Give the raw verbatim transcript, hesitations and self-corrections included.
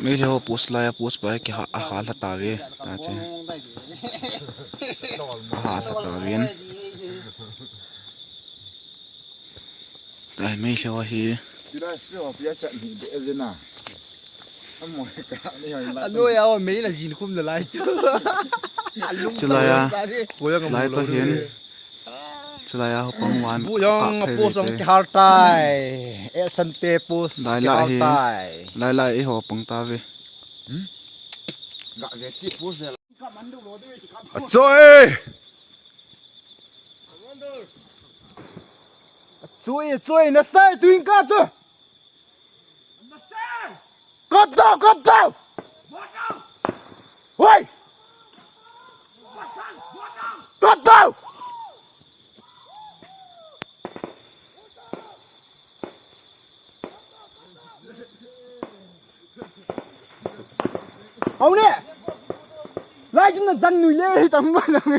Meitei ho post lai a post pa hi kiha, a hal ha ta ve. Ta che. A hal ha ta ve. Tai Meitei ho hi. Anoi a mei la jin khum na lai chu. Chulai a. Lai to hin. Chulai a ho pang wan. Bu jong post jong kihal tai. E sante post kihal tai. Lai lai i ho pang ta ve. Achoi! Achoi, achoi, na sai tu in ka chu. Cut down, cut down! Woi! Cut down! Hau ne! Lai chu na jan nui le hi tam ba lang.